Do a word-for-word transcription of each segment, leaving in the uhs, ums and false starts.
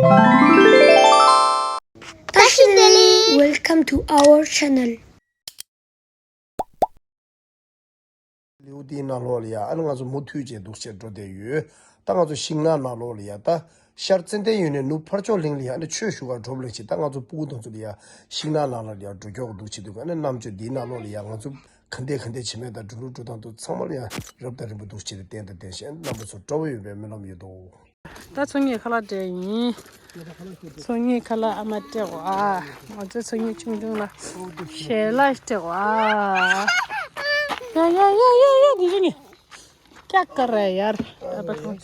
བཀྲ་ཤིས་བདེ་ལེགས། Welcome to our channel. ལེའུ་འདིའི་ནང་ལོགས་ལ་ཡ་ཨ་ནི་ང་ཚོ་མུ་མཐུད་བྱས་འདུག་བྱས་འགྲོ་བསྡད་ཡོད། ད་ང་ཚོ་ཤིང་ནགས་ནང་ལོགས་ལ་ཡ་ད་ཤར་ཙན་དན་ཡུལ་ནས་ནུབ་ཕར་ཕྱོགས་གླིང་ལ་ཡ་ཨ་ནི་ཆོས་ཞུ་གར་འགྲོ་བ་ལ་ཕྱིན། ད་ང་ཚོ་སྤུ་གུ་དང་ཚོ་ལ་ཡ་ཤིང་ནགས་ནང་ལ་ཡ་འགྲོ་མགྱོགས་འདུག་བྱས་འདུག་ཨ་ནི་རྣམ་དཔྱོད་འདིའི་ནང་ལོགས་ལ་ཡ་ང་ཚོ་ག་འདྲས་ག་འདྲས་བྱེད་མེད་དང་འགྲོ་ལུགས་འགྲོ་སྟངས་འདུག་ཚང་མ་ལ་ཡ་རབ་དང་རིམ་པ་འདུག་བྱས་ཏེ་བསྟན་དང་བསྟན་བཞིན་རྣམ་པ་ཚོ་སྤྲོ་བོ་ཡོད་པའི་སྨོན་ལམ་ཡོད་དོ། ད་ཚོང་ངེས་ཁ་ལག་སྤྲད་ཡིན། ཚོང་ངེས་ཁ་ལག་ཨ་མ་སྤྲད་གོ་ཨ། ང་ཚོ་ཚོང་ངེས་ཆུང་ཆུང་ལ་ཞལ་ལག་སྤྲད་གོ་ཨ། ཡ་ཡ་ཡ་ཡ་ཡ་འདི་ཚོང་ངེས་ཀྱག་ཀ་ར་ཡར་ཨ་པ་ཐོང་།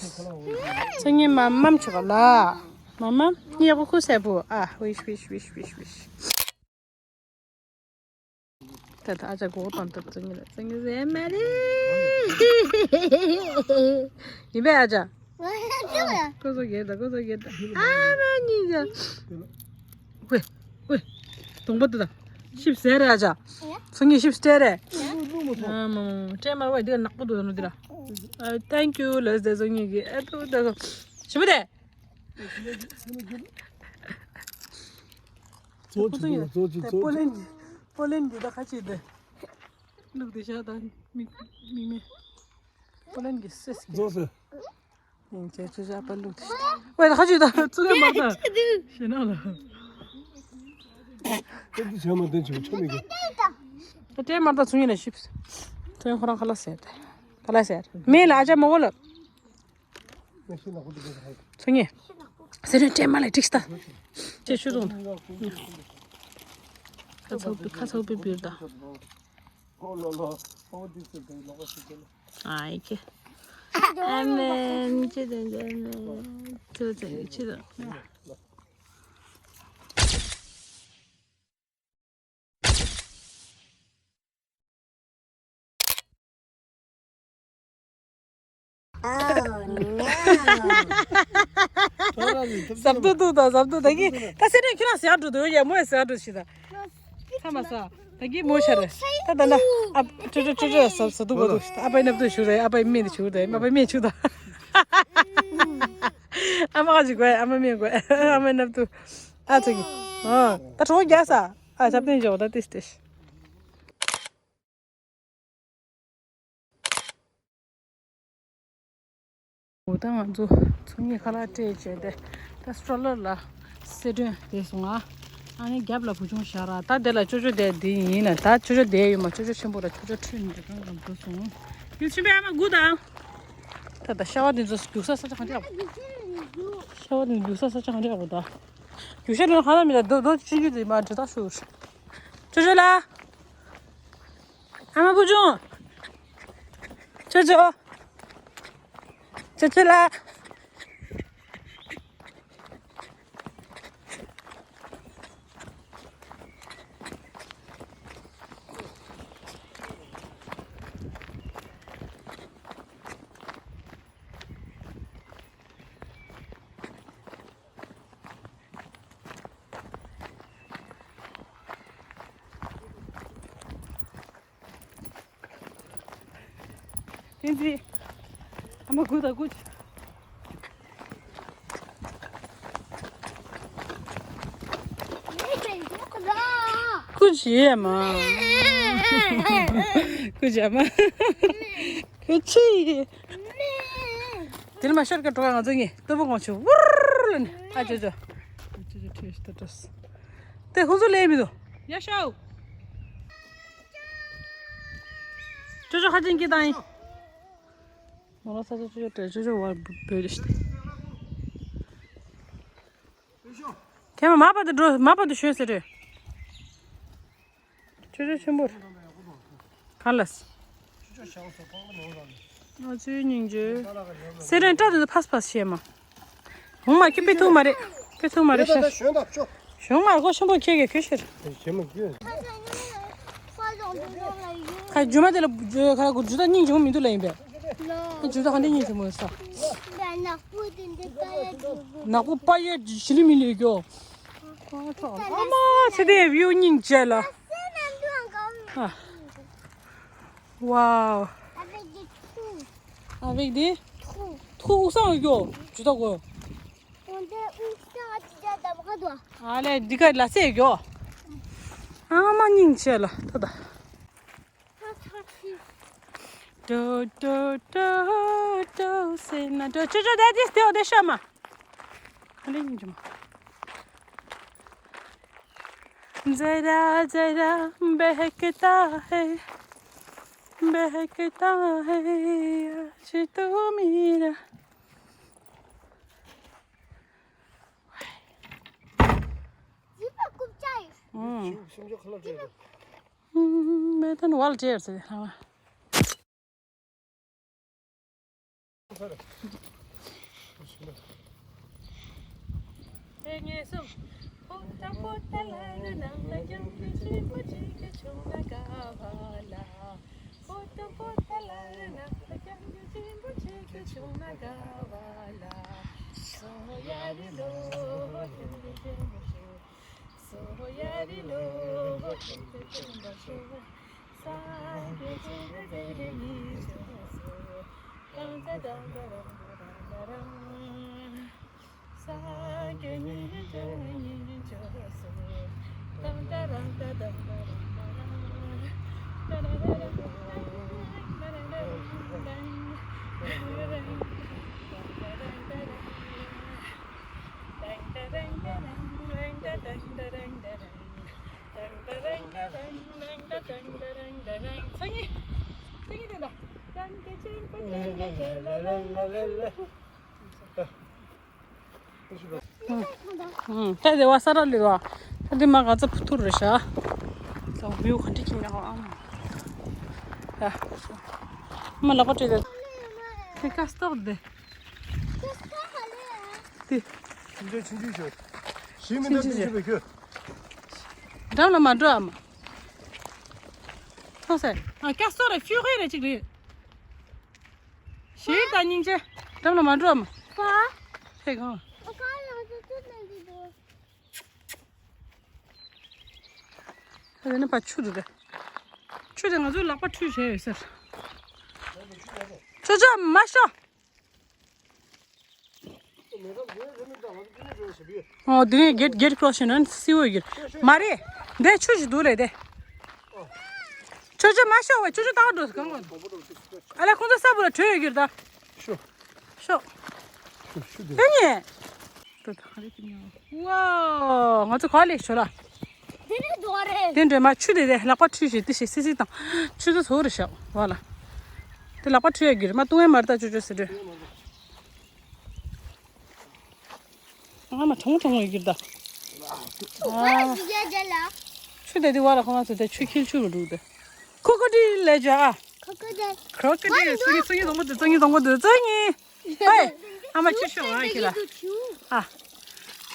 ཚོང་ངེས་མ་མམ་ཆོག་ལ་མ་མམ་ཡག་པོ་ཁུ་སེ་པོ་ཨ་ཝིཤ་ཝིཤ་ཝིཤ་ཝིཤ་ཝིཤ། ད་ད་ཨ་ཅག་གོ་དང་ད་ཚོང་ངེས་ལ་ཚོང་ངེས་ཟེར་མ་རེད། ཡིན་པས་ཨ་ཅག་ཀོ་ཟོ་གེ་ད་ཀོ་ཟོ་གེ་ད་ཨ་མ་ཉི་ཟེར། ཝེ་ཝེ། གདོང་པ་ད་ད་ཤིབ་ཟེར་རེད་ཨ་ཅག་ཚོང་ངེས་ཤིབ་སྤྲད་རེད། ཨ་མ་མ་སྤྲད་མ་རེད་བ་འདི་ནག་པོ་འདུག་ནོ་འདི་ར། Thank you ལབ་ཟེར་ཚོང་ངེས་གི་ཨ་ཏུ་ད་ཞིབ་པོ་དེ། ཙོ་ཅི་ཙོ་ཙོ་ཅི་ཙོ་པོ་ལན་པོ་ལན་འདི་ད་ཁ་ཅིག་དེ། ལུག་དེ་ཤ་དང་མིག་མིག་མེ། པོ་ལན་གི་སེས་ཀི། ཙོ་སེ། ཡིན་ཅེ་ཅོ་ཅོ་ཨ་པ་ལུག་དེ་ཤ། ཝེ་ད་ཁ་ཅིག་ད་ཙུ་གེ་མ་ད། ཤེ་ན་ལ། ཏེ་དུ་ཆ་མ་དེ་ཆུ་ཆུ་མི་གི། ད་ཏེ་མ་ད་ཚུ་ཡིན་ན་ཤིབ། ཚུ་ཡིན་ཁོ་རང་ཁ་ལ་ཟེར་ཏེ། ཁ་ལ་ཟེར། མེ་ལ་ཨ་ཅག་མོ་གོ་ལ། ཚོང་ངེས། ཟེར་ནས་སྤྲད་མ་ལས་ཀྲིག་སྟ། ཅེས་ཆུ་བཟུང་། ཁ་ཚ་བུ་ཁ་ཚ་བུ་བུར་ད། ཨའི་ཁེ། ཨ་མེན་ཅི་དང་ཨ་མེན་ཅི་དང་། ཟབ་ཏུ་ཏུ་དང་ཟབ་ཏུ་ད་གི་ད་སེ་རེ་ཁྱོད་རང་ཟ་འགྲོ་འདུག་ཡ་མོ་ཡ་ཟ་འགྲོ་ཞིག་ད་ཁ་མ་ཟ་ད་གི་མོ་ཤ་རེ་ད་ད་ད་ཨ་ཁྲོ་ཁྲོ་ཁྲོ་ཁྲོ་ཟ་ཟ་འདུག་གོ་འདུག་ཨ་ཕའི་ནབ་ཏུ་ཞུ་རེ་ཨ་ཕའི་མེ་དུ་ཞུ་རེ་ཨ་ཕའི་མེ་ཆུ་ད་ཨ་མ་ག་ཅིག་དགོས་ཨ་མ་མེ་དགོས་ཨ་མའི་ནབ་ཏུ། ཨ་ཙི་གི། ཨ། ད་གྲོགས་རྒྱག་ས། ཨ་ཞབས་བརྟན་འཇོག་ད་ཏིས་ཏིས། འོ་ད་ང་ཚོ་ཚོང་ངེས་ཁ་ལག་སྤྲད་བྱས་ཏེ་ད་སྤྲོ་ལོ་ལ་སེ་སྒྲོན་དེ་སོང་ང་། ཨ་ནི་རྒྱབ་ལ་བུ་ཆུང་ཞག་ར་ད་དེ་ལ་ཅོ་ཅོ་དེ་འདི་ཡིན་ན་ད་ཅོ་ཅོ་དེ་ཡོད་མ་ཅོ་ཅོ་ཆེན་པོ་ར་ཅོ་ཅོ་ཁྲུས་ནི་དེ་གང་གང་དུ་སོང་། ཡུལ་ཆེན་པོའི་ཨ་མ་དགུ་དང་། ད་ད་ཤ་བ་དེ་ཚོ་རྒྱུག་ས་ས་ཆ་གང་འདྲ། ཤ་བ་དེ་རྒྱུག་ས་ས་ཆ་གང་འདྲ་གོ་ད། རྒྱུག་ཤ་དེ་ཧ་ལམ་མི་ད་རྡོ་རྡོ་ཅི་རྒྱུ་དེ་མ་འདྲ་ད་ཤུར། ཅོ་ཅོ་ལ། ཨ་མ་བུ་ཆུང་། ཅོ་ཅོ། ཅོ་ཅོ་ལ། བསྟན་འཛིན། ཨ་མ་དགུ་དང་དགུ། དགུ་བྱེད་མ། དགུ་བྱེད་མ། དགུ་བྱེད། དེ་ལ་མ་ཤོར་ཀ་འགྲོ་ག་ང་ཚོ་ངས་སྟོབས་པོ་གོང་ཆུ་ཝུར་ལ་ནི་ཨ་ཅོ་ཅོ། ཨ་ཅོ་ཅོ་ཁྲིད་ཤི་ཏོ་ཏོས། དེ་ཁོང་ཚོ་ལས་མི་འདུག་ཡ་ཤའོ། ཅོ་ཅོ་ཁ་ཅན་གྱི་དང་ཡིན། མོ་ལ་ས་ཅོ་ཅོ་ཅོ་ཅོ་ཅོ་བར་བོད་རེ་ཤི། ཁྱེད་མ་མ་པ་དུ་འགྲོ་མ་པ་དུ་ཤོད་ཟེར་རེད། ཅོ་ཅོ་ཆེན་པོ་རེད། ག་ལ། ཨ་ཙི་སྙིང་རྗེ། སེ་རན་སྐྲ་དེ་ཚོ་ཕས་ཕས་བྱས་མ། འོང་མ་ཁྱོད་དཔེ་ཐུག་མ་རེད། དཔེ་ཐུག་མ་རེད་ཤ། གཞོན་མ་གོ་ཆེན་པོ་ཁྱེད་ཀྱི་ཁྱོད་ཤེར། ཁ་རྒྱུ་མ་དེ་ལ་ཁ་རྒྱུ་ད་སྙིང་རྗེ་མོ་མི་འདུག་ལ་ཡིན་པས། ཁ་རྒྱུ་ད་ག་འདྲ་སྙིང་རྗེ་མོ་ཡོད་ས། ནག་པོ་པ་ཡེ་ཞི་ལི་མི་ལི་གྱོ། ཨ་མ་ཚེ་དེ་བིའུ་སྙིང་རྗེ་ལ། ཨ། Wow. Avec des trous. Avec des trous. Trous, où ça, yo? Tu t'en quoi? On dit où ça, ཨ་ལས་འདི་ག་ལ་སེ་གྱོ། ཨ་མ་སྙིང་རྗེ་ལ་ད་ད། ཏོ་ཏོ་ཏོ་ཏོ་སེ་ན་ཏོ་ཅོ་ཅོ་ད་དེ་སྟེ་འོ་དེ་ཤ་མ། ཨ་ལས་སྙིང་རྗེ་མ། ཛ་ར་ཛ་ར་བྷེ་ཧེ་ཀི་ཏ་ཧེ། བྷེ་ཧེ་ཀི་ཏ་ཧེ། ཡ་ཆི་ཏུ་མི་ར། ཨུམ། ཨུམ། མེ་ཏན་ཝལ་ཅེར་སི་ཧ། ད་དེ་བ་ས་ར་ལི་བ། ད་དེ་མ་ག་ཚ་ཕུ་ཐུར་རེ་ཤ། ད་བིའུ་ག་འདྲ་ཅིག་ཉག་བ་ཨང་། ད་མ་ལག་པ་བྲེས་ཏེ། དེ་ཀ་སྟོག་དེ། དེ། ཆུང་ཆུང་ཆུང་ཆུང་ཤོད། ཞི་མི་འདྲ་ཆུང་ཆུང་ཆུང་བའི་ཁྱོད། འགྲམ་ལ་མ་འགྲོ་ཨ་མ། ཐོང་སེ། ཨ་ཀ་སྟོག་རེ་ཕྱུ་ཧེ་རེ་ཅིག་རེད། ཞེས་ད་སྙིང་རྗེ། འགྲམ་ལ་མ་འགྲོ་ཨ་མ། ཕ། ཧེ་གང་། ཨ་ཀ་ལ་ཏུ་ཏུ་ཏུ་ཏུ། ད་ནི་ཕ་ཆུ་འདུག་ག་ཆུ་དེ་ང་ཚོའི་ལག་པ་འཁྲུད་བྱས་ཡོད་ཟེར། ཅོ་ཅོ་མ་ཤོག་ཨོ་དེ་ནས་གེ་ཊི་གེ་ཊི་ཀོ་རོ་སི་ཡིན་ན་སི་འོ་ཡོད་གི་མ་རེད། འདས་ཆུ་ཞིག་འདུག་ལས་དེ། ཅོ་ཅོ་མ་ཤོག་བས་ཅོ་ཅོ་ཏག་འགྲོ་གང་གོ། ཨ་ལས་ཁོང་ཚོ་ས་བུ་ལ་བྲོས་ཡོད་གི་རེད་ད། ཤོག་ཤོག་ཤོག་ཤོག་དེ། དེ་ནས། ཝའོ། ང་ཚོ་ག་ལེགས་ཤོ་ལ། དེ་ནས་འགྲོ་བ་རེད། དེ་འདྲས་མ་ཆུ་དེ་དེ་ལག་པ་འཁྲུད་བྱེད་དེ་ཞིག་སི་སི་དང་། ཆུ་ཚོད་ཚོ་རེ་ཤག་བ་ལ། དེ་ལག་པ་འཁྲུད་ཡ་གི་རེད་མ་བཏུང་ཡ་མ་རེད་ད་ཅོ་ཅོ་ཟེར་འདྲས། ཨ་མ་གྲོང་གྲོང་ཡོད་གི་རེད་ད། ཨ། ཆུ་དེ་དེ་བ་ལ་ཁོ་ང་ཚོ་དེ་ཆུ་ཁྱིལ་ཆུ་རུ་འགྲོ་དེ། ཁོ་ཁོ་དེ་ལས་ཇ་ཨ། ཁོ་ཁོ་དེ། ཁོ་ཁོ་དེ་སུ་གི་སུ་གི་དང་པོ་དེ་སུ་གི་དང་པོ་དེ་སུ་གི། ཨེ། ཨ་མ་ཆུ་ཤོག་ཨ་ཁྱི་ལ། ཨ།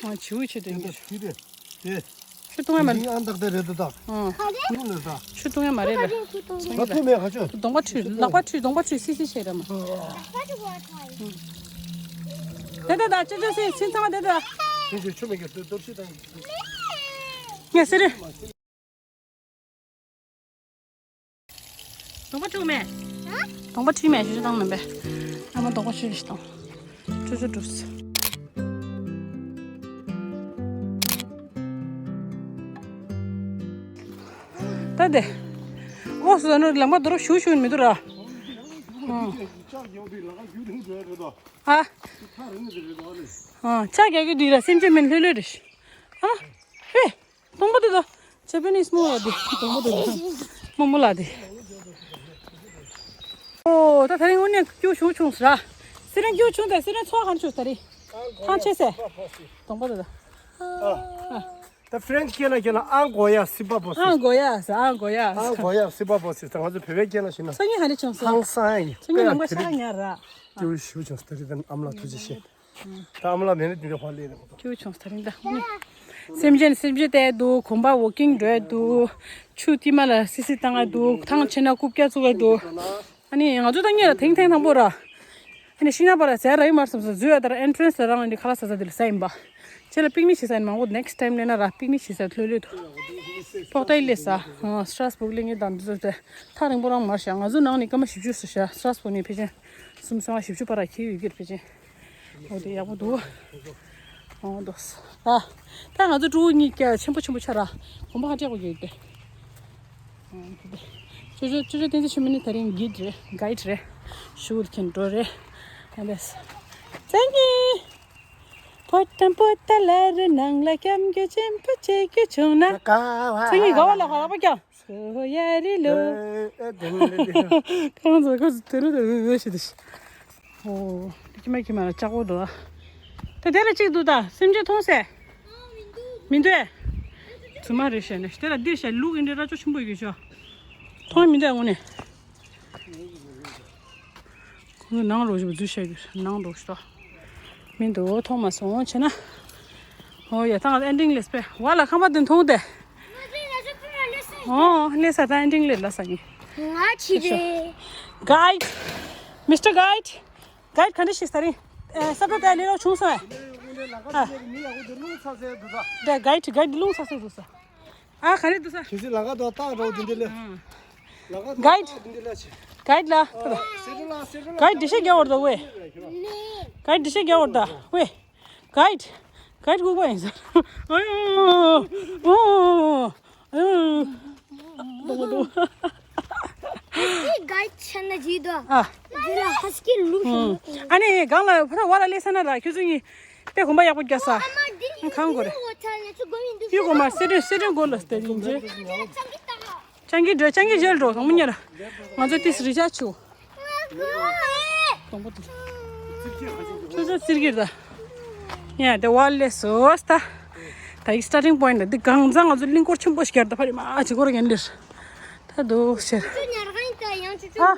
ཨ་ཆུ་ཆུ་དེ་ཡིན། ཆུ་དེ། དེ། ཆུ་བཏུང་ཡ་མ་རེད། ཨང་དག་དེ་རེད་དོ་ད། ཨང་། ཁུ་ལ་ད། ཆུ་བཏུང་ཡ་མ་རེད་ལ། ང་ཐུག་མེད་ག་ཆུ། གདོང་པ་ཁྲུས་ལག་པ་ཁྲུས་གདོང་པ་ཁྲུས་སི་སི་བྱས་ར་མ། དེ་དེ་ད་ཅོ་ཅོ་སི་སི་ཚང་མ་དེ་དེ། དེ་ཆུ་ཆུ་མེད་གི་དོར་ཤི་དང་། ངས་སི་རི། གདོང་པ་འཁྲུད་མེད། ཨ། གདོང་པ་འཁྲུད་མེད་ཞུ་ཞུ་བཏང་མིན་པས། ཨ་མ་གདོང་པ་འཁྲུད་ཞུ་བཏང་། ཅོ་ཅོ་འགྲོ། ད་དེ། ཨོ་སོ་ནོ་ལམ་པ་དོ་རུ་ཞུ་ཞུ་མི་འདུག་ར། ཨ། ཨ། ལྕགས་རྒྱག་གི་དུས་ལ་སེམས་ཅན་མིན་ལྷོད་ལྷོད་རེ། ཨ། ཧེ། དང་པོ་དེ་དང་། ཇ་པ་ནིས་མོ་ལ་དེ། དང་པོ་དེ་དང་། མོ་མོ་ལ་དེ། ཨོ། ད་ད་རིང་དངོས་གནས་སྐྱུར་བྱུང་བྱུང་ཟེར། སི་རན་སྐྱུར་བྱུང་དང་སི་རན་ཚོགས་གང་བྱུང་ད་རིང་། ཐང་ཆད་སེ། དང་པོ་དེ་དང་། ད་ཧྥ་རན་སི་སྐད་ལ་སྐྱོན་ན་ཨང་གོ་ཡ་སི་པ་པོ་སི། ཨང་གོ་ཡ་ཟེར་ཨང་གོ་ཡ་ཟེར། ཨང་གོ་ཡ་སི་པ་པོ་སི་ད་ང་ཚོ་བོད་པའི་སྐད་ལ་ཞུས་ན། སང་ཉིན་ག་རེ་བྱུང་སོང་། ཧང་སང་ཡ་ཡིན། སང་ཉིན་ནང་པ་ཤ་ཉར་ར། སྐྱུར་བྱུང་བྱུང་ད་རིང་ཨ་མ་ལ་ཐུགས་རྗེ་ཆེ། ད་ཨ་མ་ལགས་མེད་ན་དེ་འདྲ་ཧོ་ལེ་རེད་ཁོ་ཐོག་ཁྱོད་ཆུང་ས་རིང་ད། སེམས་ཅན་སེམས་ཅན་བལྟས་འདུག་གོམ་པ་ཝོ་ཀིང་འགྲོ་ཡ་འདུག་ཆུ་ཐིགས་མ་ལ་སི་སི་བཏང་ཡ་འདུག་ཐང་ཆད་ན་རྐུབ་བཀྱག་བཙུགས་ཡ་འདུག་ཨ་ནི་ང་ཚོ་ད་ངེད་ལ་ཐེངས་ཐེངས་དང་པོ་ར། ཨ་ནི་ཤིང་ནགས་པ་ལ་ཟས་ར་ཡོད་མ་རེད་བསམ་སོང་འཛུལ་ཡ་ད་ར་ཨེན་ཊི་རན་སི་ལ་རང་ཨ་ནི་ཁ་ལག་ཟ་ས་དེ་ལ་ཟ་ཡིན་པ། ཁྱེད་ལ་པིག་ནིག་བྱེད་ས་ཡིན་མང་པོ་ནེག་སི་ཊའིམ་སླེབས་ན་ར་པིག་ནིག་བྱེད་ས་ལྷོད་ལྷོད་དུ། ཕོག་ཐའི་སླེབས་ས་སི་ཊ་ར་སི་བུག་སླེབས་ངེད་དང་འདི་ཚོ་དེ་ཐག་རིང་པོ་རང་མ་རེད་ཤག་ང་ཚོ་ནང་ནས་སྐར་མ་བཞི་བཅུ་ཙམ་ཤག་སི་ཊ་ར་སི་བུག་ནས་ཕལ་ཆེར་གསུམ་སོང་ང་བཞི་བཅུ་བར་ར་འཁྱེར་ཡོད་ཀྱི་རེད་ཕལ་ཆེར། འོ་དེ་ཡག་པོ་འདུག་ཨོ་འདུག་ད་ད་ང་ཚོ་ཕྲུ་གུ་གཉིས་ཀ་ཆེན་པོ་ཆེན་པོ་ཆགས་ར། གོམ་པ་ཧ་ཅང་གོ་ཡོད་དེ། ཅོ་ཅོ་ཅོ་ཅོ་བསྟན་འཛིན་ཆོས་མིན་ནི་ད་རིང་གྷིཌ་རེད། གྷའིཌ་རེད། ཞུ་བོ་ཁྱེད་འགྲོ་རེད། ཨ་ལས། བཙན་གྱི། ཕོ་བྲང་པོ་ཏ་ལ་རི་ནང་ལ་སྐྱབས་འགྱུར་ཆེན་པོ་བྱེད་རྒྱུ་བྱུང་ན། ཚང་གི་དགའ་བ་ལ་ཧོ་ལག་པ་ཀྱང་། སོ་ཡ་རི་ལོ། ཨེ་ཨེ་དེ་ནི་དེ་ནི། ཁོང་ཚོ་ཁོ་ཚོ་དེ་རུ་དེ་འུ་འུ་ཞེས་དེ་ཤི། ཨོ། དེ་ཁྱི་མ་ཁྱི་མ་ལ་ལྕགས་པོ་འདུག་ཨ། དེ་དེ་ལ་གཅིག་འདུག་ད་སེམས་ཅན་མཐོང་སེ། མི་འདུག་ཨེ། རྫུན་མ་རེད་ཤེས་ནས་དེ་ལ་འདིར་ཤ་ལུག་ཨིན་འདྲ་ར་ཅོ་ཆེན་པོ་ཡོད་ཤོ། མཐོང་མི་འདུག་ཨེ་དངོས་གནས། ཁོང་ཚོ་ནང་རོགས་ཞིག་འཛུལ་བྱ་རྒྱུ་ནང་རོགས་ཞིག་མི་འདུག་མཐོང་མ་སོང་བྱས་ན། ཨོ་ཡ་ད་ང་ཚོ་ཨེན་ཌིང་ལེས་པས་བ་ལ་ཁང་པ་དེ་མཐོང་དེ། ཨོ་ལེས་ས་ད་ཨེན་ཌིང་ལེས་ལ་ས་ཡིན། ང་ཆི་རེད། གྷའིཌ། མིས་ཊར་གྷའིཌ། གྷའིཌ་ག་འདྲ་ཞིག་ས་རིང་། ས་ཏོ་དེ་ལས་རོགས་བྱུང་སོང་ཨེ། ཨ། དེ་གྷའིཌ་གྷའིཌ་རླུང་ཚ་སེ་འདུག་ས། ཨ་ག་རེ་འདུག་ས། ག་ཟེར་ལ་ག་དོ་ཏག་རོ་དེ་འདི་ལ། ལ་ག་དོ་གྷའིཌ། ཏག་དེ་འདི་ལ་ཆེ། གྷའིཌ་ལ། སེ་རུ་ལ་སེ་རུ་ལ། གྷའིཌ་འདི་ཤེས་རྒྱ་བར་དོ་ཝེ། གྷའིཌ་འདི་ཤེས་རྒྱ་བར་དོ་ཝེ། གྷའིཌ། གྷའིཌ་ལྐུགས་པ་ཡིན་ས། ཨོ་ཨོ་ཨོ་ཨོ། ཏོ་ཏོ། ཧ་སི་ཀི་གྷའིཌ་ཆ་ན་ཇི་དོ། ཨ། དེ་ལ་ཧ་སི་ཀི་ལུག་ཤོ། ཨ་ནི་གང་ལ་ཕ་ཐ་བ་ལ་ལས་ས་ན་ར་ཁྱོད་ཚོ་གཉིས། དཔེ་གོམ་པ་ཡག་པོ་རྒྱག་ས། ཨ་མ་འདི་ནི་གང་གོ་རེད། ཡུ་གོ་མ་སེ་ཏྲེ་སེ་ཏྲེ་གོ་ལ་སྟེ་ཡིན་ཅེ། ཅང་གི་འགྲོ་ཅང་གི་ཇེལ་འགྲོ་གང་མི་ཉེ་ར། ང་ཚོ་ཏིས་རི་ཅ་ཆུ། དང་པོ་དེ། ཆུ་ཚོད་ཙིར་གིར་ད། ཡ་དེ་བ་ལས་སོ་སྟ། ད་ཡི་སི་ཊར་ཊིང་པོ་ཡིན་ད་འདི་གང་ཚང་ང་ཚོ་གླིང་སྐོར་ཆེན་པོ་ཞིག་གར་ད་ཕ་རི་མ་ཆེ་སྐོར་གན་ལེར། ད་དོ་ཤེར། ཨ།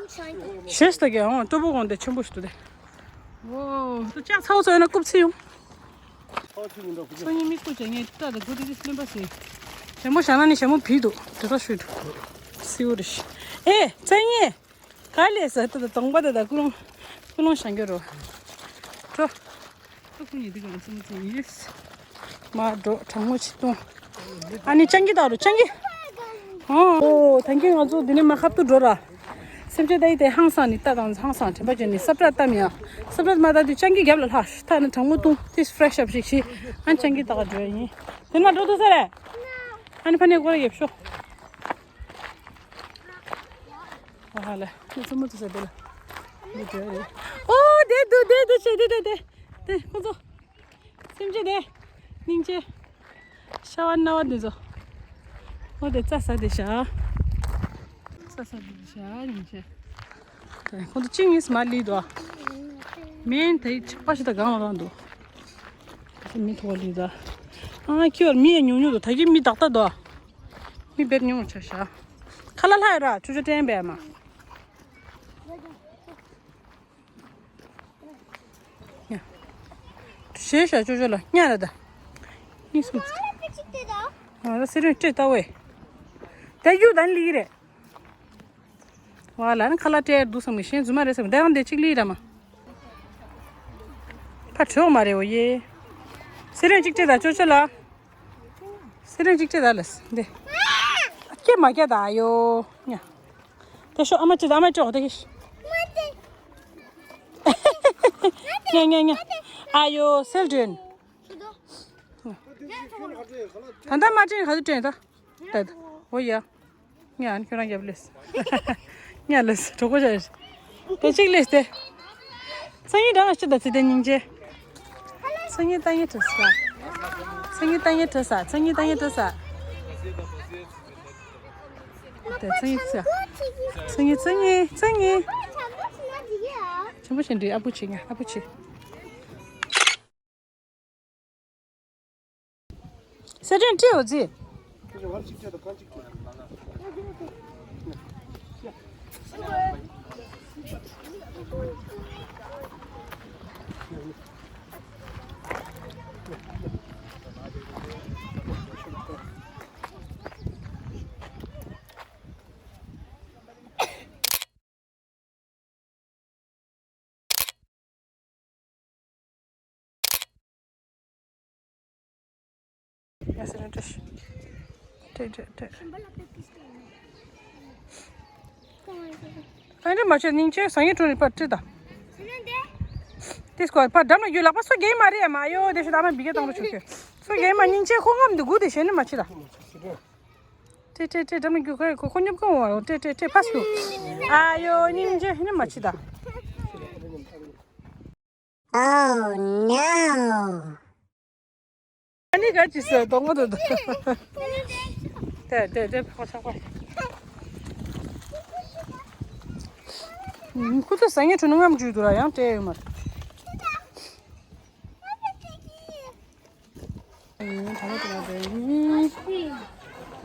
ཤེས་ད་གི་ཨང་ཏོ་པོ་གོང་དེ་ཆེན་པོ་ཞིག་ཏུ་དེ། ཨོ། ད་ལྕགས་ཚ་བོ་ཚོ་ཡོད་ན་རྐུབ་ཚིག་ཡོང་། སང་ཉིན་མིག་པོ་བྱས་ངས་ཏྲ་དང་སྒོ་དེ་དེ་སློན་པ་ཟེར། ཞྭ་མོ་བཞག་ན་ནི་ཞྭ་མོ་བིས་འདུག་དེ་ཚོ་ཤོད་འདུག་སིའུ་རེ་ཤི། ཨེ་སང་ཉིན། ག་ལས་ཟ་ཏོ་དང་དང་པ་དེ་དང་ཀུ་ལུང་། ཀུ་ལུང་བཞག་གི་རོ། འགྲོ། ཨ་ཁུ་ཉིད་དུ་གང་སེམས་ཅན་ཡིས། མ་འགྲོ་གྲང་མོ་ཆེ་གཏོང་། ཨ་ནི་སྤྱང་ཀི་དག་རུ་སྤྱང་ཀི། ཨོ་ད་གིན་ང་ཚོ་འདི་ནས་མ་ཁབ་ཏུ་འགྲོ་ར། སེམས་ཅན་ད་ཡི་དེ་ཧང་སང་ནི་ལྟ་དང་ཧང་སང་དྲན་པ་ཅན་ནི་སབ་ཏྲ་ལྟ་མི་ཡ། སབ་ཏྲ་མ་ལྟ་དུས་སྤྱང་ཀི་རྒྱབ་ལ་ལྷག་ཐ་ན་གྲང་མོ་བཏུང་ཏིས་ཕྲེ་ཤི་ཨབ་ཞིག་ཤི། ཨ་ནི་སྤྱང་ཀི་ལྟ་ག་འགྲོ་ཡ་ཡིན། དེ་ན་འགྲོ་ཐུབ་ས་རེད། ཨ་ནི་ཕ་ནས་སྒོ་ར་ཡེབ་ཤོག་ཨ་ཧ་ལ། ཁྱོད་ཚོ་མུ་ཚོ་ཟེར་དེ་ལ། འདི་འདྲ་རེད། ཨོ་དེ་འདུག་དེ་འདུག་ཆེ་དེ་འདྲ་དེ། དེ་ཁོ་ཚོ། སེམས་ཅན་དེ། སྙིང་རྗེ། ཤ་བ་སྣ་བ་འདི་ཚོ། ཨོ་དེ་རྩྭ་ཟ་དེ་ཤ། རྩྭ་ཟ་དེ་ཤ་སྙིང་རྗེ། དེ་ཁོ་ཚོ་གཅིག་གཉིས་མ་ལི་འདུག་མེན་དེ་ཆག་པ་ཞིག་ད་གང་ལ་རང་འདུག་མི་ཐོག་ལི་ད། ཨ་ཁྱོད་མི་ཡ་ཉུང་ཉུང་འདུག་ད་གི་མི་དག་ད་འདུག་མི་བེད་ཉུང་ཆ་ཤ། ཁ་ལ་ལྷ་ཡ་ར་ཆུ་ཆུ་དྲན་པས་མ། ཉ། ཞེས་བྱ་ཅོ་ཅོ་ལ་ཉ་ར་ད། གཉིས་སུ། ང་ལ་སེ་རིང་སྤྲད་ལྟ་བས། དེ་རྒྱུ་དང་ལི་རེད། བ་ལ་ནི་ཁ་ལག་སྤྲད་འདུག་བསམ་གི་ཤེས་རྫུན་མ་རེད་བསམ་གི་དེ་གང་དེ་གཅིག་ལི་ར་མ། ཕ་གྲོགས་མ་རེད་འོ་ཡེ། སེ་རིང་གཅིག་སྤྲད་ད་ཅོ་ཅོ་ལ། སེ་རིང་གཅིག་སྤྲད་ད་ལ་འདི། སྐྱེ་མ་སྐྱེ་ད་ཡོ། ཉ། དེ་ཤོག་ཨ་མ་ཅི་ད་ཨ་མ་ཅོག་དེ་ཤོག་ཉ་ཉ་ཉ། ཨ་ཡོ་སེལ་ཏྲེན། ད་ལྟ་མ་ཏྲེན་ག་ཚོད་ཏྲེན་ད། ད་ད་འོ་ཡ། ཉ་ཨ་ནི་ཁྱོད་རང་རྒྱབ་ལེས། ཉ་ལེས་གྲོགས་པོ་བྱ། དེ་གཅིག་ལེས་ཏེ། སང་ཉིན་རང་ལ་ཅི་ད་ཚེ་དེ་སྙིང་རྗེ། སང་ཉིན་ལྟ་ཉེ་བྲོ་ས། སང་ཉིན་ལྟ་ཉེ་བྲོ་ས། སང་ཉིན་ལྟ་ཉེ་བྲོ་ས། དེ་སང་ཉིན་ཚེ། སང་ཉིན་སང་ཉིན་སང་ཉིན། ཆེན་པོ་ཆེན་འདྲི་ཨ་བུ་ཆེ་ཉ་ཨ་བུ་ཆེ། སེ་ཏྲེན་ཏྲེ་འོ་ཙི། ཡ་སེ་ར་ཏྲེ། ཏྲེ་ཏྲེ་ཏྲེ། ཨ་འདྲ་མ་བྱས་སྙིང་རྗེ་སང་ཉིན་ཀྲུང་རི་པར་ཏྲེ་ད། དེ་སྐོར་ཕར་འགྲམ་ལ་རྒྱུ་ལག་པ་སོ་རྒྱས་མ་རེད་མ་གཡོ་དེ་ཤོད་ཨ་མ་བི་གེ་བཏང་རོགས་ཆོག་ཤོད། སོ་རྒྱས་མ་སྙིང་རྗེ་ཁོ་ངམ་འདུག་དགུ་དེ་ཞེ་ནི་མ་ཕྱི་ད། ཏྲེ་ཏྲེ་ཏྲེ་འགྲམ་ལ་རྒྱུ་ཁོ་ཁོ་ཁོ་སྙོབ་གང་བ་ཡོང་། ཏྲེ་ཏྲེ་ཏྲེ་ཕ་སུ། ཨ་ཡོ་སྙིང་རྗེ་ནི་མ་ཕྱི་ད། Oh no. ཨ་ནི་ག་ཅི་ཟེར་དོ་ངོ་དོ་དོ། དེ་དེ་དེ་ཕོ་ཆག་པ། ཁུ་ཚོ་ཟ་ངེ་ཁྲུ་ནུ་ངམ་ཇུས་དུ་ར་ཡང་སྤྲད་ཡོད་མ་རེད།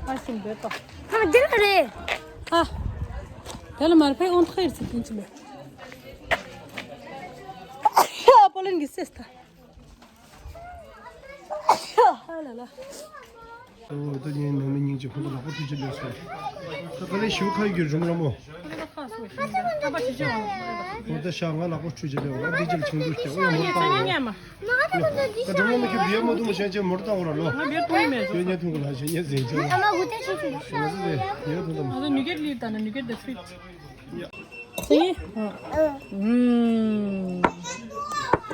ཨ་ཤིང་བེ་ཏོ། ཨ་འདི་ལ་རེད། ཨ། དེ་ལ་མར་ཕེ་ཨོན་ཐེར་ཚིག་ཀིན་ཅི་མེ། ཨ་པོ་ལན་གི་སེས་ཏ། ཨ་ལ་ལ། ཨོ་ད་ཉན་ནང་མི་སྙིང་རྗེ་ཁོང་ཚོ་ལག་པ་ཁྲུས་ཆེ་ལས་སོང་། ད་ག་ལེ་ཞུ་ཁ་ཡི་རྒྱུ་རུམ་ར་མོ། ཨོ་ད་ཤ་ང་ལག་པ་ཁྲུས་ཆེ་ལས་འོང་། འདི་ཅིག་ཆུང་དུ་སྐྱེ་ཨོ་ཡ་མོ་ད་ཨོ་ཡ། ད་འགྲོ་མོ་མི་ཁྱོད་བིའི་མོ་དུ་མོ་ཤན་ཆེ་མོར་ད་འོ་ར་ལོ། ང་བིའི་ཏུ་མེ་ཁྱོད་ཉན་ཐུང་གི་ལ་ཤན་ཉན་ཟིན་ཆེ། ཨ་མ་གུ་ཏེ་ཆུ་ཆུ། ང་ཚོ་ཟེ་ཉན་ཐུང་ད་མོ། ང་ཚོ་ནུ་གེ་ལི་ད་ན་ནུ་གེ་ད་སུ་ཝི་ཊི། ཚོ་ཡིན། ཨུམ།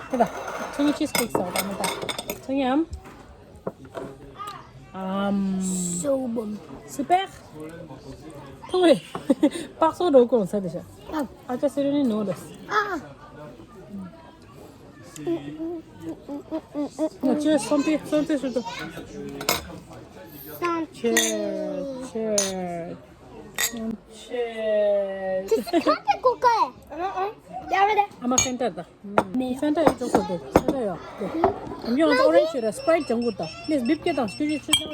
ཁྱེད་ད། ཚོ་ཡིན་ཆིས་ཀེག་ཟ་བ་ད་མོ་ད། ཚོ་ཡིན་ཨམ། ཨམ། སུ་བུམ། སུ་པེག་ཐུང་རེ། པག་སོ་འགྲོ་གོང་ས་དེ་ཤ། ཨ་ཅག་སི་རི་ནི་ནོ་ལེས། ཨ། ང་ཅི་སོམ་པི་སོམ་པི་སུ་དུ། སོམ་པི། ཆེ་ཆེ། སོམ་ཆེ། ཁ་པེ་ཀོ་ཀ་ཨེ། ཨ་མ་ཧྥན་ཏ་ད། ཧྥན་ཏ་ཡོད་ཅོག་སོ་དེ་ཧྥན་ཏ་ཡོད་དེ། ཡང་ཨོ་རེན་ཇི་རེད། སི་པ་རའི་ཊི་ལྗང་གུ་ད། ནས་སྦིབ་སྐད་དང་ཆུ་ཆུ་ཆུ་ཆུ་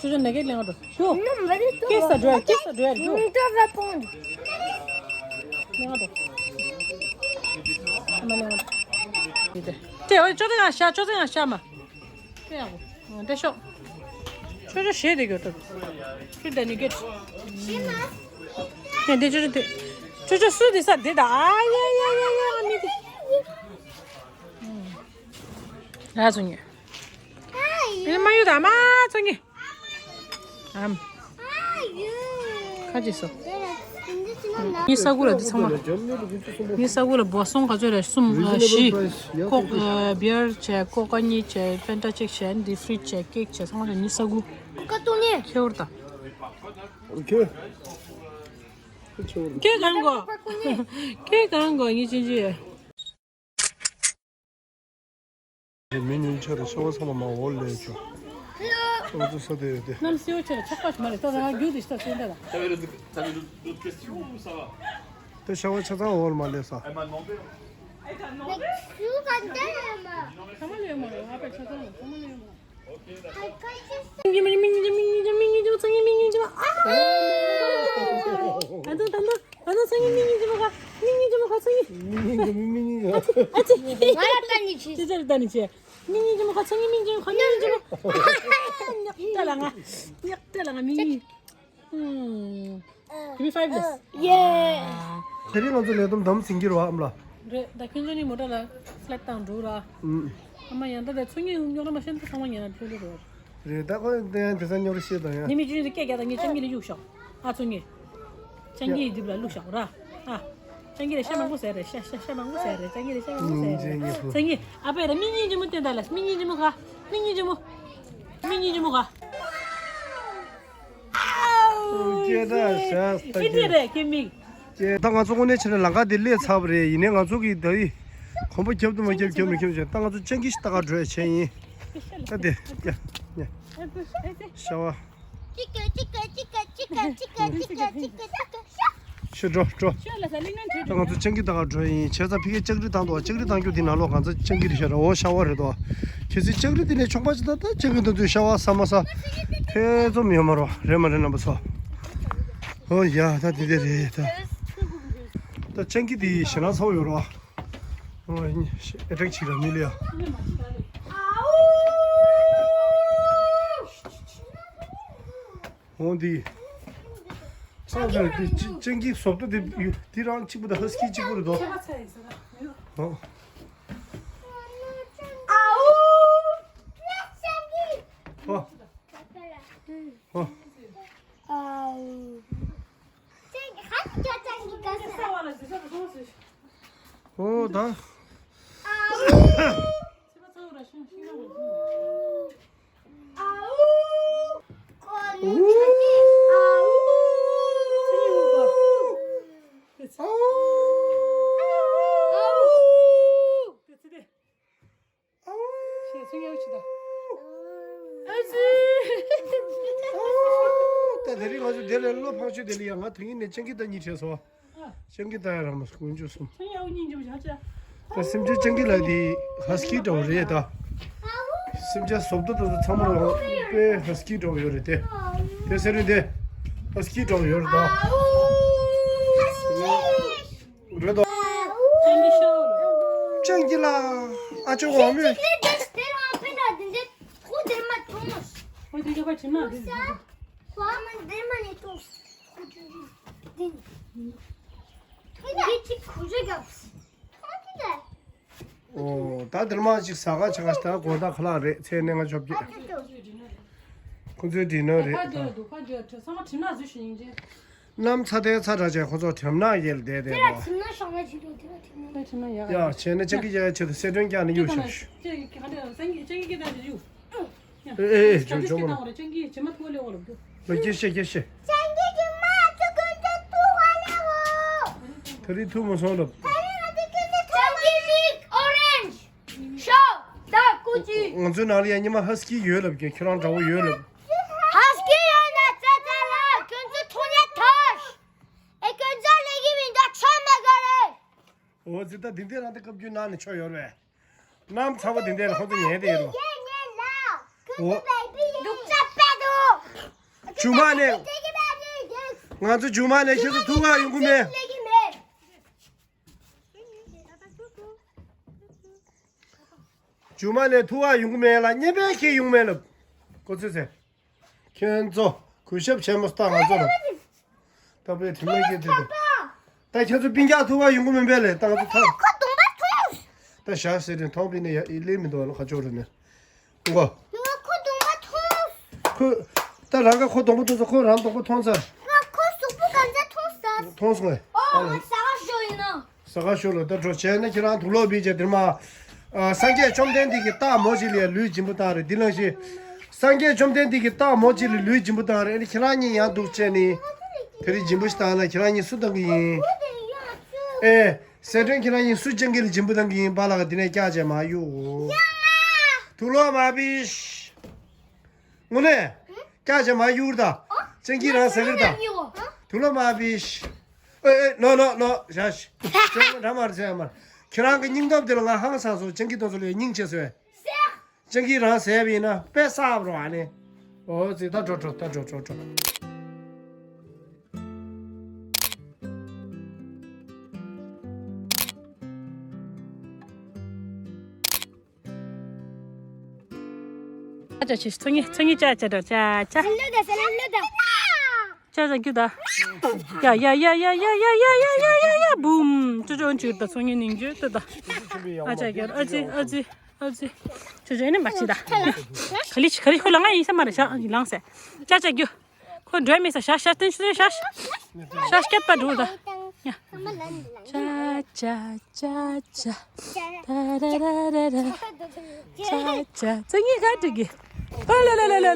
ཆུ་ཆུ་ནག་སྐད་ལེན་འགྲོ། ཞུ། ཀེ་ས་འགྲོ་ཀེ་ས་འགྲོ་ཞུ། ལེན་འགྲོ། ཨ་མ་ལེན་འགྲོ། དེ་ཨོ་ཅོ་ཏེ་ཡང་ཤ་ཅོ་ཏེ་ཡང་ཤ་མ། དེ་ཡག་པོ། འདི་ཤོག་ཆོ་ཆོ་ཞེས་དེ་གྱོད་ཏོ། ཁྱོད་ད་ནི་གེ། དེ་འདི་ཆོ་ཆོ་དེ། ཆོ་ཆོ་སུ་དེ་ས་དེ་ད་ཨ་ཡ་ཡ་ཡ་ཡ་ཨ་མི་དེ། ཨ་ཚོ་ཉེ། དེ་མ་ཡོད་ད་མ་ཚོ་ཉེ། ཨམ། ཁ་ཅིག་སོ། ངའི་ས་གུ་ལ་འདི་ཚང་མ། ངའི་ས་གུ་ལ་སྦོ་སོང་ག་ཚོད་རེད་གསུམ་བཞི། ཀོག་བི་ཡར་བྱས་ཀོ་ཀ་གཉིས་བྱས་ཕན་ཏ་གཅིག་བྱས་འདི་ཧྥི་རིཇ་བྱས་ཀེག་བྱས་ཚང་མ་ལ་ངའི་ས་གུ། ཁེ་བོར་ད། ཁེ། ཁེ་གང་གོ། ཁེ་གང་གོ་ངའི་ཆུང་ཆུང་། མི་ཉུང་ཆ་རེ་ཤ་བ་ཚང་མ་མ་འོ་ལས་ཆོག་ང་ཚོ་ས་དེ་ཡོད་དེ། གནམ་སེའུ་ཆེ་རེ་ཆག་པ་ཞིག་མ་རེད་ད་རང་རྒྱུ་དེ་ཤི་ད་སེ་འདྲ་ད། T'avais d'autres t'avais d'autres d'autres questions ou ça va? དེ་ཤ་བ་ཆ་ཚང་འོ་མ་ལས་ས། Elle m'a demandé. Elle t'a demandé? ཚང་མ་ལས་མ་རེད་ཨ་པའི་ཆ་ཚང་ལ་ཚང་མ་ལས་མ་རེད། མིང་ཉི་མ་མིང་ཉི་མ་མིང་ཉི་མ་མིང་ཉི་མ་ཚང་མིང་ཉི་མ། ཨ་ད་ད་ད། ཨ་ནི་སང་ཉིན་མི་གཉིས་ཀྱི་མོ་ཁ། མི་གཉིས་ཀྱི་མོ་ཁ་སང་ཉིན། མི་གཉིས་ཀྱི་མི་མི་གཉིས་ཀྱི། ཨ་ཙི། ང་ལ་ལྟ་ནི་ཆེ། ཅི་ཟེར་ལྟ་ནི་ཆེ། མི་གཉིས་ཀྱི་མོ་ཁ་སང་ཉིན་མི་གཉིས་ཀྱི་མོ་ཁ་མི་གཉིས་ཀྱི་མོ། ཉག་ལྟ་ལ་ང་། ཉག་ལྟ་ལ་ང་མི་གཉིས། ཧུམ། Give me five days. Yeah. དེ་རིང་ང་ཚོ་ལས་བསྡོམས་དམ་ཟིན་གྱི་རེད་བ་ཨམ་ལ། རེད་ད་ཁྱོད་ཚོ་གཉིས་མོ་ཊ་ལ་ཕ་ལེཊ་བཏང་འགྲོ་ར། ཨུམ། ཨ་མ་ཡང་ད་ད་ཚོ་གཉིས་རྙོག་དྲ་མ་ཤེས་ན་ཚང་མ་ཉན་ན་ཕན་ལེ་རེད། རེད་ད་ཁོ་དེ་ཡང་དེ་ཚ་རྙོག་དྲ་ཤེས་དང་ཡང་། ནི་མི་ཅུན་དུ་སྐད་རྒྱག་ད་ངས་སྤྱང་ཀི་ལ་གཡུག་ཤོག་ཨ་ཚོ་གཉིས། སྤྱང་ཀི་ཡི་རྡིབ་ལ་བླུགས་ཤོག་ར། ཨ། སྤྱང་ཀི་ལ་ཤ་མང་པོ་ཟ་རེད་ཤ་ཤ་ཤ་མང་པོ་ཟ་རེད་སྤྱང་ཀི་ལ་ཤ་མང་པོ་ཟ་རེད། སྤྱང་ཀི་ཚོ་གཉིས་ཨ་ཕས་ར་མི་གཉིས་ཀྱི་མོ་བསྟན་ད་ལ་མི་གཉིས་ཀྱི་མོ་ག་མི་གཉིས་ཀྱི་མོ། མི་གཉིས་ཀྱི་མོ་ག་ཨེ་ཅེ་ད་ཤ་སྟག་ཨེ་ཅེ་རེད་ཁྱེད་མིག་ད་ང་ཚོ་དངོས་གནས་བྱས་ན་ལམ་ཁ་འདི་སླེབས་ཚར་བ་རེད། ཡིན་ནའི་ང་ཚོ་གི་ད་ཡི་གོམ་པ་རྒྱབ་ཏུ་མ་རྒྱབ་རྒྱབ་མི་རྒྱབ་བྱས་ད་ང་ཚོ་སྤྱང་ཀི་ཞིག་ལྟ་ག་འགྲོ་ཡ་བྱས་ཡིན། ད་དེ་ཡ་ཡ་ཤ་བ། ཤ་འགྲོ་འགྲོ། ད་ང་ཚོ་སྤྱང་ཀི་ལྟ་ག་འགྲོ་ཡ་ཡིན་བྱས་ཙང་ཕ་གིར་ལྕགས་རི་བཏང་འདུག་ལྕགས་རི་བཏང་རྒྱུ་འདི་ནང་ལོགས་གང་ཚ་སྤྱང་ཀི་རེད་ཤག་ར། འོ་ཤ་བ་རེད་དོ། གལ་སྲིད་ལྕགས་རི་འདི་ནས་མཆོང་པ་ཅིག་ད་ད་སྤྱང་ཀི་འདི་ཚོས་ཤ་བ་ཟ་མ་ཟ། ཐེ་ཚོམ་ཡོད་མ་རོ་རེད་མ་རེད་རྣམ་པ་ཚོ། ཨོ་ཡ་ད་དེ་དེ་རེད་ད། ད་སྤྱང་ཀི་དེ་ཞེད་སྣང་ཚ་བོ་ཡོད་རོ། ཨོ་ཨེ་ཊེག་བྱེད་ར་མི་ལ་ཡ། ཨོ་འདི། ཚ་ཚ་འདི་སྤྱང་ཀི་བཟོ་ལྟ་དེ་དེ་རང་གཅིག་པུ་དང་ཧ་སི་ཀི་གཅིག་པུ་རེད་དོ། ཨོ། ཨོ། ཨོ། ཨོ་ད། ད་དེ་རིང་ང་ཚོ་དེ་ལ་ལོ་ཕག་ཆུ་དེ་ལ་ཡང་ང་དེ་ཡིན་ནས་སྤྱང་ཀི་ད་གཉིས་བྲལ་སོང་། སྤྱང་ཀི་ད་ཡ་རང་མ་སྐུ་མཇུག་གསུམ། ད་སེམས་ཅན་སྤྱང་ཀི་ལ་དེ་ཧ་སི་ཀི་འདྲ་བོ་རེད་ད། སེམས་ཅན་བཟོ་ལྟ་དེ་ཚོ་ཚང་མ་ལ་དཔེ་ཧ་སི་ཀི་འདྲ་བོ་ཡོད་རེད་དེ། དེ་ཟེར་རིང་དེ་ཧ་སི་ཀི་འདྲ་བོ་ཡོད་རེད་ད། རེད་དོ། སྤྱང་ཀི་ལ་ཨ་ཅོ་འོ་མེད། ཁོ་དེ་མ་ཐོང་། ཁོ་དེ་ག་པ་ཁྲིམ་ན་འདི། ཁོ་མ་འདི་མ་ནི་ཐོང་། ཁོ་ཅུ་རི་འདི་ནི། ཁོ་ཅི་ཁུ་རེ་གབ། ཁོ་ཅི་ག་ཨོ། ད་དེར་མ་ཅིག་ཟ་ཁ་ཆ་ཁ་ད་དགོང་དག་ཁ་ལག་རེད། ཚེ་ནས་ང་ཆོབ་ཀྱི། ཁོ་ཚོའི་ཌི་ནར་རེད་ད། ཁ་རྒྱུ་ཁ་རྒྱུ་ཚང་མ་ཁྲིམ་ན་བཟོས་ཤིག་ཡིན་ཅེ། གནམ་ཚ་དེ་ཚ་དྲག་ཅེ་ཁོ་ཚོ་ཁྲིམ་ན་ཡལ་བསྡད་བསྡད་པ། ཁྲིམ་ན་ཤང་ན་ཅི་དོ་དེ་ལ་ཁྲིམ་ན། ཁྲིམ་ན་ཡག་ཡ་བྱས་ན་སྤྱང་ཀི་ཡ་ཆེད་དུ་གསལ་སྒྲོན་རྒྱག་ནས་གཡུག་ཤོག་ཤོག་ཅེ་ག་འདྲ་སང་གི་སྤྱང་ཀི་སྐད་བཏང་ཅེ་གཡུག་ཨེ་ཨེ་ཇོ་ཇོ་མོ་ལ། ཅང་གི་ཇེ་མ་ཐུ་ལེ་འོ་ལབ་རྒྱུ། ལོ་སྐྱེ་ཤེ་སྐྱེ་ཤེ། ཅང་གི་ཇེ་མ་ཐུ་ཀུན་ཏུ་ཐུ་བ་ལེ་འོ། ད་རིང་ཐུ་མ་སོང་ལབ། ད་རིང་ང་ཚོ་ཀུན་ཏུ་ཐུ་བ་ལེ། ཅང་གི་མིག་ཨོ་རེན་ཇི། ཤོ་ད་ཀུ་ཅི། ང་ཚོའི་ནང་ལ་ཡང་ཉི་མ་ཧ་སི་ཀི་ཡོད་ལབ་ཀྱི། ཁྱེད་རང་འདྲ་བོ་ཡོད་ལབ། ཧ་སི་ཀི་ཡོད་ན་ཙ་ཙ་ལ་ཀུན་ཏུ་ཐུ་ཉེ་ཐོ། ཨེ་ཀུན་ཙ་ལེ་གི་མིན་ད་ཆོ་མ་ག་རེ། འོ་ཙི་ད་འདི་འདྲ་རང་ད་བཀབ་རྒྱུ་ནང་ནས་ཆོ་ཡོད་རེད། གནམ་ཚ་བ་དེ་འདྲ་ལ་ཁོ་ཚོ་ཉལ་བསྡད་ཡོད་རེད། འོ། མཇུག་མ་ནས། ང་ཚོ་མཇུག་མ་ནས་ཁྱེད་ཚོ་ཐུག་ག་ཡོང་གི་མེད། མཇུག་མ་ནས་ཐུག་ག་ཡོང་གི་མེད་ལ། བརྙན་པས་ཁྱེད་ཡོང་མེད་ལབ། ཁོ་ཚོས་ཟེར། ཁྱོད་ཚོ་གུས་ཞབས་ཆེན་མོ་སྟག་ང་ཚོ་ལ། ད་བོད་དེ་མོ་སྐད་དེ་དེ། ད་ཁྱོད་ཚོ་སྤུན་ཀྱག་ཐུག་པ་ཡོང་གི་མིན་པས་ལས་ད་ང་ཚོ་ཐར། ཁོ་གདོང་པ་མཐོང་། ད་ཞག་ཟེར་ཏེ་མཐོང་པས་ནས་ཡ་ཨི་ལེ་མི་འདུག་ལ་ཁ་ཕྱོགས་རུ་ནས། ཨུ་གོ། ཁོ་གདོང་པ་མཐོང་། ཁོ། ད་རང་ག་ཁོ་གདོང་པ་མཐོང་ས། ཁོ་རང་གདོང་པ་མཐོང་ས། ཁོ་གཟུགས་པོ་ག་ཚོད་མཐོང་ས། མཐོང་སོང་ངས། ཨོ་ང་ཟ་ག་ཤོ་ཡིན་ན། ས་ག་ཤོ་ལ་ད་འགྲོ་བྱས་ན་ཁྱེད་རང་དུག་ལོག་བིས་བྱས་དེར་མ། ཨ། སངས་རྒྱས་བཅོམ་ལྡན་འདས་ཀྱི་སྟག་མོ་གཅིག་ལ་ཡང་ལུས་སྦྱིན་པ་བཏང་རེད། འདི་ནང་བཞིན། སངས་རྒྱས་བཅོམ་ལྡན་འདས་ཀྱི་སྟག་མོ་གཅིག་ལ་ལུས་སྦྱིན་པ་བཏང་རེད། ཨ་ནི་ཁྱེད་རང་གཉིས་ཡང་འདུག་བྱས་ནི། དེ་རིང་སྦྱིན་པ་ཞིག་བཏང་ན་ཁྱེད་རང་གཉིས་སུ་བཏང་གི་ཡིན། ཨེ། གསལ་སྒྲོན་ཁྱེད་རང་གཉིས་སུ་སྤྱང་ཀི་ལ་སྦྱིན་པ་བཏང་གི་ཡིན་པ་ལ་ག་འདི་ནས་སྐྱག་བྱས་མ་གཡུག་དུག་ལོག་མ་བིས། དངོས་གནས། སྐྱག་བྱས་མ་གཡུག་ད། སྤྱང་ཀི་རང་ཟ་གི་རེད་ད། དུག་ལོག་མ་བིས། ཨེ་ཨེ་ནོ་ནོ་ནོ་ཞག་ཞག་ཞག་མ་འདྲ་མ་རེད་ཟེར་ཡ་མ། ཁྱེད་རང་གི་སྙིང་སྟོབས་དེ་ལ་ང་ཧང་སངས་སོང་། སྤྱང་ཀི་དེ་ཚོ་ལ་སྙིང་རྗེ་སོང་། སྤྱང་ཀི་རང་ཟས་པ་ཡིན་ན་དཔེ་བསགས་པ་རེད་ཨ་ནི། འོ་ཙི་ད་འགྲོ་འགྲོ་ད་འགྲོ་འགྲོ་འགྲོ། ཨ་ཅག་ཆེ་ཚོ་ངེ་ཚོ་ངེ་ཅག་ཅག་འགྲོ་ཅག་ཅག་ལོ་ད་ས་ལ་ལོ་ད། ཅག་ཅག་རྒྱུ་ད། ཡ་ཡ་ཡ་ཡ་བུམ། ཅོ་ཅོ་འཇུ་ད་ཚོ་ངེ་ནིང་འཇུ་ད་ད། ཨ་ཅག་རྒྱུ་ཨ་ཙི་ཨ་ཙི་ཨ་ཙི། ཅོ་ཅོ་ནི་མ་ཅི་ད། ག་ལི་ཅི་ག་ལི་ཁོ་ལ་ང་ཡིན་ས་མ་རེད་ཤག་ལངས་སེ། ཅག་ཅག་རྒྱུ། ཁོ་འགྲོ་མེད་ས་ཤ་ཤ་སྟོན་ཤུ་ཤ་ཤ་སྐྱད་པ་འགྲོ་ད། ཡ། ཅ་ཅ་ཅ་ཅ། ཏ་ར་ར་ར་ར། ཅ་ཅ། ཚ་ངེ་ག་འགྲིག་གི། ཨ་ལ་ལ། ཧེ།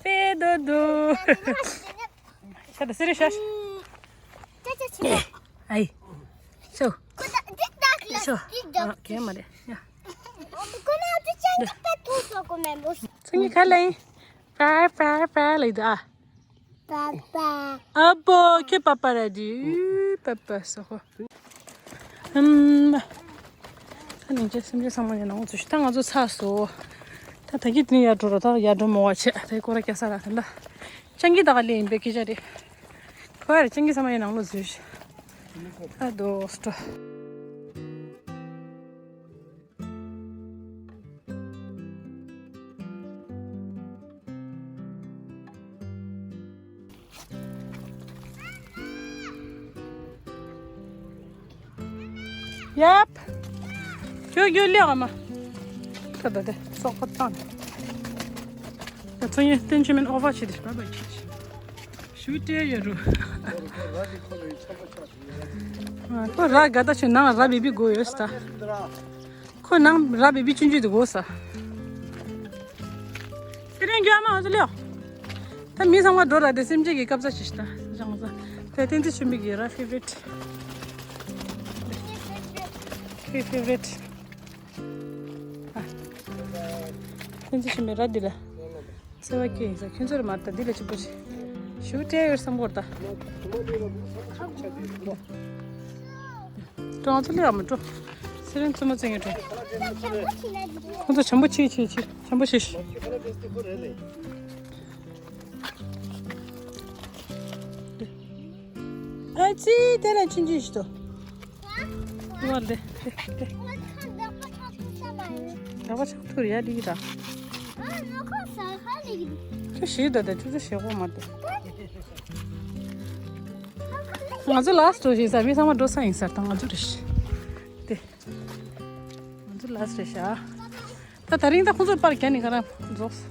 ཧེ་དོ་དོ། ཤ་ད་སེ་རེ་ཤ་ཤ། ཨའི། ཤོ། ཤོ། ཨ་གས་མ་རེད། ཡ། ཚ་ངེ་ག་ལ་ཡིན། པ་པ་པ་ལ་ཡིན་ད་ཨ། པ་པ། ཨ་པོ་ཁྱོད་པ་པ་ར་དི་པ་པ་སོ་ཧོ། ཨམ། ད་ནིང་ཅེ་སེམས་ཅན་ཚང་མ་ཡིན་ནང་ཚུལ་ཞིག་ད་ང་ཚོ་ཚར་སོ། ད་ད་གི་དེ་ནས་ཡར་འགྲོ་ར་ད་ཡར་འགྲོ་མོ་བ་བྱས་ད་སྐོར་ར་སྐྱ་ས་ར་ད་ལ། སྤྱང་ཀི་ད་ག་ལས་ཡིན་པའི་སྐད་ཆ་རེད། ཁོ་ཡར་སྤྱང་ཀི་ཚང་མ་ཡིན་ནང་ལོ་ཚུལ་ཞིག་ད་དོ་སྤྲོ། ཡབ། ཁྱོད་ཁྱོད་ལེགས་ཨ་མ། ད་ད་དེ་སོག་པོ་བཏང་། ད་ཚོ་ཡིན་སྟོན་ཆེ་མིན་ཨོ་བ་ཆེ་དེ་ཞུ་སྤྲད་ཡོད་རུ། ཁོ་ར་དགའ་ད་ཆུ་ནང་ར་བི་བི་དགོས་ཡོད་ས། ཁོ་ནང་ར་བི་བི་ཆུང་ཆུང་དེ་གོ་ས། དེ་རིང་རྒྱུ་ཨ་མ་ང་ཚོ་ལེའོ། ད་མི་ཚང་མ་འགྲོ་ར་དེ་སེམས་ཅན་གྱི་སྐབས་ས་ཞིག་ད་བཞག་ས། དེ་བསྟན་འཛིན་ཆོས་འཕེལ་གྱི་ར་ཕེ་ཝ་རི་ཊི། ཕེ་ཕེ་ཝ་རི་ཊི། ཨ། བསྟན་འཛིན་ཆོས་འཕེལ་ར་འདི་ལ། བརྩེ་བ་སྐྱེ་ཡིན་ས་ཁྱོད་ཚོར་མ་ལྟ་འདི་ལ་གཅིག་པོ་ཞིག་ཞུ་སྤྲད་ཡོད་བསམ་གོ་ད། ཀྲོང་ཚོ་ལེ་ཨ་མ་ཀྲོ། སེ་རིང་བཙུན་མོ་བཙན་གྱི་ཀྲོ། ཁོང་ཚོ་བྱམས་པོ་ཆེ་ཆེ་ཆེ་བྱམས་པོ་ཆེ་ཆེ། ཨ་ཙི་དེ་ལ་ཆུང་ཆུང་ཞིག་ཏོ། ཝ་ལེ་ལེ་ལེ། ལག་པ་ཆག་ཐུར་ཡ་ལི་ར། ཁྱོད་ཞིག་ད་ད་ཆུ་ཚོད་ཞེ་གོ་མ་དེ། ང་ཚོ་ལ་སི་ཊི་རེད་ཤག་མི་ཚང་མ་འགྲོ་ས་ཡིན་ས་ད་ང་ཚོ་རེད་ཤག་དེ། ང་ཚོ་ལ་སི་ཊི་རེད་ཤག་ད་དེ་རིང་ད་ཁོང་ཚོ་པར་རྒྱག་ནས་ག་རེ་རྫོགས།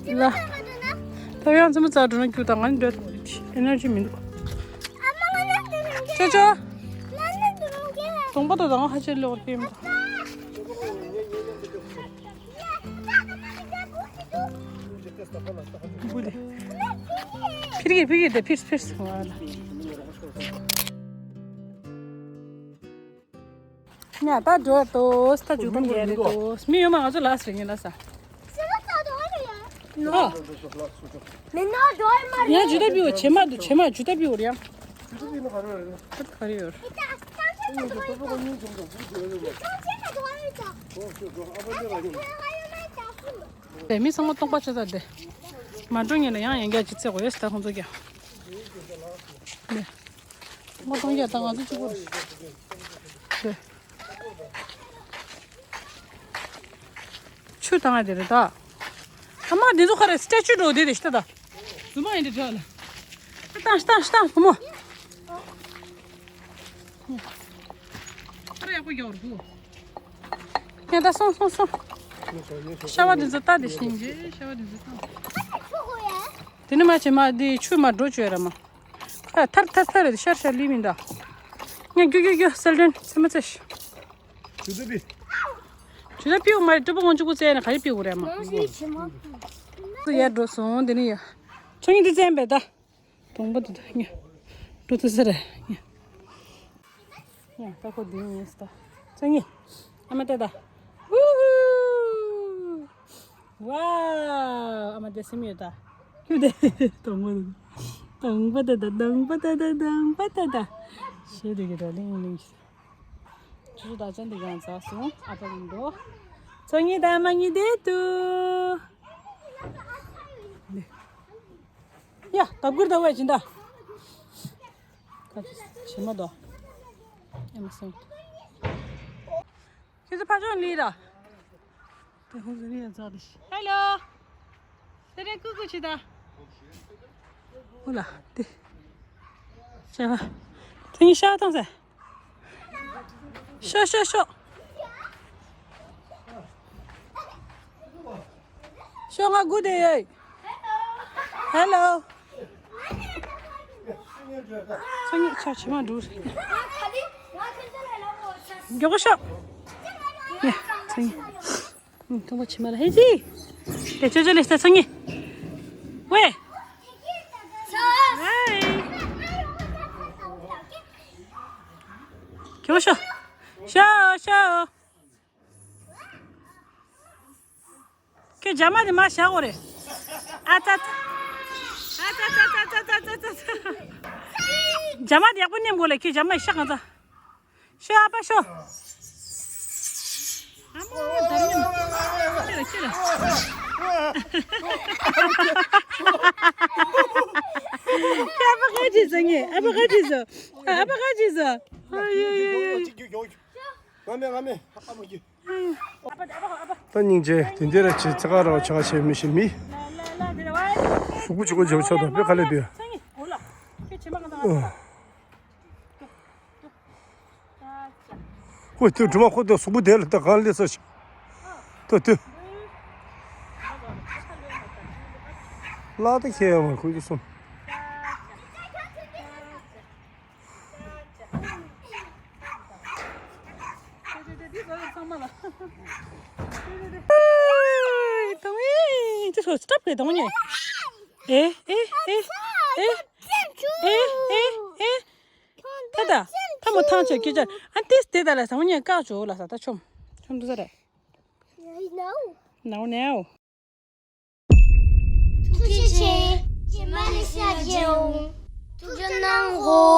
ལ། ད་ཡང་མཚན་མོ་རྩ་འགྲོ་ན་རྒྱུ་དང་ང་འདོད་ཨེ་ནར་ཇི་མི་འདུག་ཅོ་ཅོ། གདོང་པ་དང་ཧ་ཅང་ལོག་སྟེ། འབུ་དེ། ཕིར་གི་ཕིར་གི་དེ་ཕིར་ཕིར། ཉ་ད་འགྲོ་ཏོ་སྟ་ཇུ་དང་རྒྱལ་རེ་ཏོ་མི་ཡོད་མ་ང་ཚོ་ལ་སི་ཊི་རེད་ངེ་ལ་ས། ཨོ། ཉ་ཇུ་ད་པི་ཝ་ཆེ་མ་འདུག་ཆེ་མ་ཇུ་ད་པི་ཝ་རེད་ཡ། ཇུ་ད་པི་ཝ་ག་རེ་ཡོད། ད་ག་རེ་ཡོད། ལས་མི་ཚང་མ་སྟོང་པ་ཆ་ཚ་དེ། མ་འགྲོ་ངེ་ལ་ཡང་ཡང་བསྐྱར་ཅིག་བཙལ་དགོས་ཡོད་ས་ད་ཁོང་ཚོ་ཀྱང་། ལས། མ་གཏོང་རྒྱ་དང་ང་ཚོ་གཅིག་པོ་རེད། ཆུ་བཏང་ཡ་དེ་རེད་ད། ཨ་མ་འདི་ཚོ་ག་རེ་སི་ཊེ་ཅུ་འགྲོ་དེ་རེད་ཤི་ད་ད། རྫུན་མ་ཡིན་འདྲ་འདྲ་ལ། ལྟ་ལྟ་ལྟ་བུ་མོ། ཨ་རེ་ཡག་པོ་རྒྱག་རུ་གུ། ཡ་ད་སོང་སོང་སོང་། ཤ་བ་འདི་ཚོ་ལྟ་དེ་ཤིང་གི་ཤ་བ་འདི་ཚོ་ལྟ། དེ་ནི་མ་བྱེད་མ་འདི་ཆུ་མ་འགྲོ་བཅོས་ར་མ། ཨ་ཐར་ཐར་ཐར་རེད་ཤར་ཤར་ལི་མིན་ད། ངས་རྒྱུ་རྒྱུ་རྒྱུ་སེལ་ཏྲན་སེམས་མ་ཚེ་ཤི། ཇུ་ད་པི། ཇུ་ད་པིའུ་མ་རེད་སྤྲོ་པོ་ངོ་ཅུ་གུ་བཙལ་ནས་ག་རེ་པིའུ་རེད་མ། ཡར་འགྲོ་སོང་དེ་ནི་ཡ། ཆུ་ངི་འདི་བཙལ་བས་ད། དང་པོ་དེ་ད་ཉ། འགྲོ་ཐུབ་ས་རེད་ཉ། ཡ་ད་ཁོ་འདི་ཉིས་ད། ཆུ་ངི། ཨ་མ་ལྟ་ད། ཧུ་ཧུ། ཝའོ། ཨ་མ་དེ་སེམས་ཡོད་ད། ཁྱོད་དེ། དང་པོ་དེ་ད། དང་པོ་དེ་ད་དང་པོ་དེ་ད་དང་པོ་དེ་ད། ཞེས་དེ་གི་ད་ལིང་ལིང་ཞེས། ཆུ་ཆུ་ད་ཅན་དེ་གང་ཚ་སོང་ཨ་ཕ་ཡིན་འགྲོ། ཚོ་གཉིས་ད་མ་གཉིས་དེ་དུ། ཡ་ད་བུར་ད་བས་ཅིན་ད། ད་ཅི་ཕྱི་མ་དོ། ཨེ་མ་སོང་། ཁྱེད་ཚོ་ཕ་ཆོག་ལི་ར། དེ་ཧུ་ཟི་རི་ཡ་ཛ་དི་ཤི། ཧེ་ལོ། དེ་རེ་ཀུ་ཀུ་ཆི་ད། ཧུ་ལ་དེ། ཤ་བ། དེ་ནི་ཤ་ཐང་ཟེ། ཤོ་ཤོ་ཤོ། ཤོ་ང་དགུ་དེ་ཡོད། ཧེ་ལོ། ཚོ་གཉིས་ཆ་ཆི་མ་འགྲོ་རེད། མགྱོགས་པོ་ཤོག་ཡ་ཚོ་གཉིས། ཐུང་པོ་ཆི་མ་ལ་ཧེ་ཅི། དེ་ཆོ་ཆོ་ལེ་ས་ཚོ་གཉིས། ཝེ། ཧའི། མགྱོགས་པོ་ཤོག་ཤོག་ཤོག་ཁྱོད་རྒྱ་མ་དེ་མ་བཞག་གོ་རེད། ཨ་ཙ་ཙ། ཨ་ཙ་ཙ། རྒྱ་མ་དེ་ཡག་པོ་མནན་དགོས་ལ་ཁྱོད་རྒྱ་མ་ཤག་གང་ཙ། ཤོ་ཨ་ཕ་ཤོ། ཨ་མ་དར་མིན། ཁྱེད་ལ་ཁྱེད་ལ། ཁྱེད་ཨ་ཕ་ག་བྱེད་ཟ་ངེ་ཨ་ཕ་ག་བྱེད་ཟ། ཨ་ཕ་ག་བྱེད་ཟ། ཨ་ཡོ་ཡོ་ཡོ། ང་མེད་ང་མེད་ཨ་མ་གྱིས། ད་སྙིང་རྗེ་དེ་འདྲ་ར་བྱེད་ཚེ་ག་ར་བ་ཆ་ག་བྱེད་མི་ཤེས་མི། ཤུག་པོ་ཆུ་གོ་འཇོག་ཆོག་དང་དཔེ་ག་ལེ་དུས། ཨོ། ཁོ་དུས་གྲུ་མ་ཁོ་དུ་གཟུགས་པོ་དེ་ལ་ད་གང་སླེབས་ས་ཞིག་ད་དུས། བླ་ད་ཁྱེད་ཡང་མ་ཁོ་ཀྱི་སོང་། ཁྱོད་ཚོ་དེ་ ཚང་མ་ལ། ཨེ། ད་ངས་ཅི་ཞིག་སྟབས་ཀྱིས་ད་ངས། ཨེ་ཨེ་ཨེ་ཨེ་ཨེ་ཨེ་ཨེ། ད་ད། ཐ་མ་ཐང་ཆད་ཀྱི་ཅར། ཨ་ཏིས་དེ་ད་ལ་ས་ངོ་ཉེ་བཀག་བྱོས་ལ་ས། ད་ཆོམ་ཆོམ་འདུག་ས་རེད། No, no. ཐུགས་རྗེ་ཆེ། རྗེས་མ་ལས་ཤག་རྒྱལ་ཡོང་། ཐུགས་རྗེ་གནང་གོ།